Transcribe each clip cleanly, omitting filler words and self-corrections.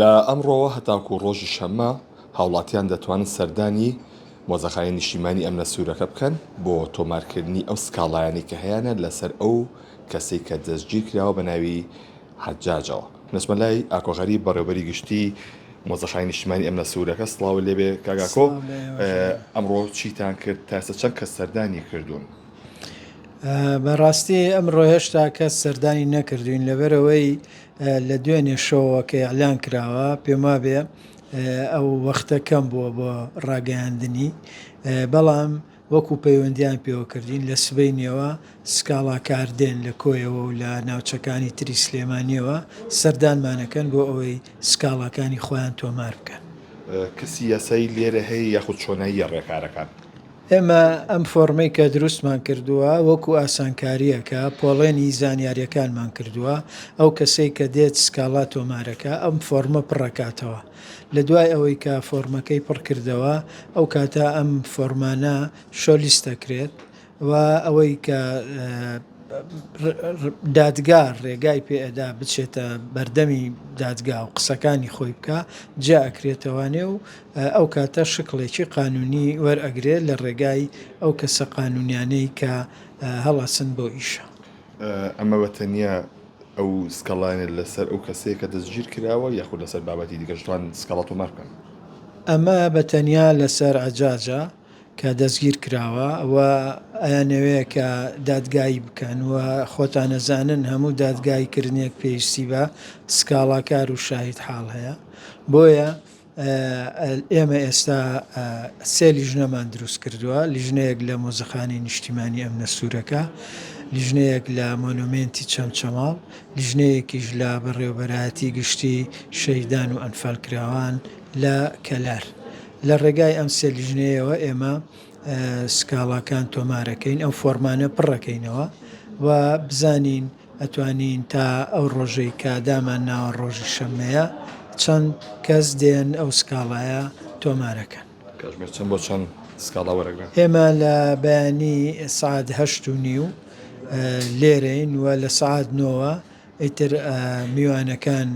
لە ئەمڕۆوە هەتاکوو ڕۆژی شەممە هاوڵاتیان دەتوانن سەردانی مۆزەخانەی نیشتیمانی ئەمنە سوورەکە بکەن بۆ تۆمارکردنی ئەو سکاڵایانەی کە هەیانە لەسەر ئەو کەسەی کە دەستگیرکراوە بە ناوی حەجاجەوە. دەچمە لای ئاکۆ غەریب بەڕێوبەری گشتی مۆزەخانەی نیشتیمانی ئەمنە سوورەکە سڵاوت لێبێ کاک ئاکۆ ئەمڕۆ چیتان کرد تا ئێستا چەند کەس سەردانی کردوون؟ بەڕاستی ئەمڕۆ هێشتا کەس سەردانی نەکردوین لەبەرئەوەی لە دوێنێ شەوەوە کە ئیعلان کراوە پێم وابێ ئەو وەختە کەم بووە بۆ ڕاگەیاندنی بەڵام وەکو پەیوەندیان پێوە کردین لە سبەینێوە سکاڵاکار دێن لە کۆیەوە و لە ناوچەکانی تری سلێمانیەوە سەردانمانەکەن بۆ ئەوەی سکاڵاکانی خۆیان تۆمار بکەن. کەسی یاسایی لێرە هەیە یاخود چۆناییە ڕێکارەکان؟ ئێمە ئەم فۆڕمەی کە دروستمان کردووە وەکو ئاسانکارییەکە پۆڵێنی زانیارییەکانمان کردووە، ئەو کەسەی کە دێت سکاڵا تۆمارەکا ئەم فۆڕمە پڕەکاتەوە، لە دوای ئەوەی کە فۆڕمەکەی پڕکردەوە ئەو کاتە ئەم فۆڕمانە شۆلیست دەکرێت و ئەوەی کە دادگا ڕێگای پێ ئەدا بچێتە بەردەمی دادگا و قسەکانی خۆی بکا جیا ئەکرێتەوانێ و ئەو کاتە شکڵێکی قانونی وەرئەگرێ لە ڕێگای ئەو کەسە قانونیانەی کە هەڵەسن بەو ئیشە. ئەمە بە تەنیا ئەو سکاڵایانە لەسەر ئەو کەسەیە کە دەستگیر کراوە یاخود لەسەر بابەتی دیکەش دەتوانن سکاڵا تۆمار بکەن؟ ئەمە بە تەنیا لەسەر عەجاجە کە دەستگیر کراوە و ئەیانەوێ کە دادگایی بکەن و خۆتان ئەزانن هەموو دادگایی کردنێک پێویستی بە سکاڵاکار و شاهید حاڵ هەیە بۆیە ئێمە ئێستا سێ لیژنەمان دروست کردووە لیژنەیەک لە مۆزەخانەی نیشتیمانی ئەمنە سوورەکە لیژنەیەک لە مۆنۆمێنتی چەمچەماڵ لیژنەیەکیش لە بەڕێوەبەرایەتی گشتی شەهیدان و ئەنفالکراوان لە کەلار. لە ڕێگای ئەم سێ لیژنەیەوە ئێمە سکاڵاکان تۆمارەکەین، ئەو فۆرمانە پڕەکەینەوە و بزانین ئەتوانین تا ئەو ڕۆژەی کە دامان ناوە ڕۆژی شەممەیە چەند کەس دێن ئەو سکاڵایە تۆمارەکەن. کاتژمێر چەند بۆ چەند سکاڵا وەرەگرن؟ ئێمە لە بەیانی سەعات هەشت و نیو لێرەین و لە سەعات نۆوە ئیتر میوانەکان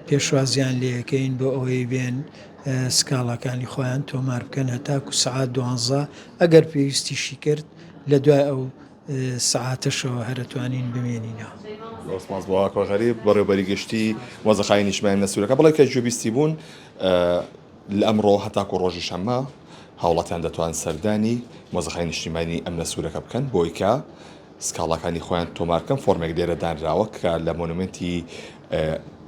پێشوازیان لێکەین بۆ ئەوەی بێن سکاڵاکانی خۆیان تۆمار بکەن هەتاکو سەعات دوانزە ئەگەر پێویستیشی کرد لە دوای ئەو سەعاتەشەوە هەرەتوانین بمێنینەوە. زۆر سپاس بۆ ئاکۆ غەریب بەڕێوبەری گشتی مۆزەخانی نیشتمانی نەسوورەکە بەڵێ کە گوێبیستی بوون لە ئەمڕۆ هەتاکو ڕۆژی شەممە هاوڵاتیان دەتوان سەردانی مۆزەخانی نیشتیمانی ئەمنە سوورەکە بکەن بۆی کە سکاڵاکانی خۆیان تۆمار بکەن، فۆرمێک لێرە دانراوە کە لە مۆنومێنتی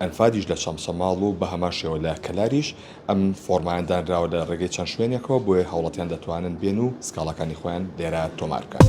ئەنفادیش لە چەمچەماڵ و بە هەمان شێوە لە کەلاریش ئەم فۆرمایان دانراوە لە ڕێگەی چەند شوێنێکەوە بۆیە هاوڵاتیان دەتوانن بێن و سکاڵاکانی خۆیان لێرە تۆمار بکەن.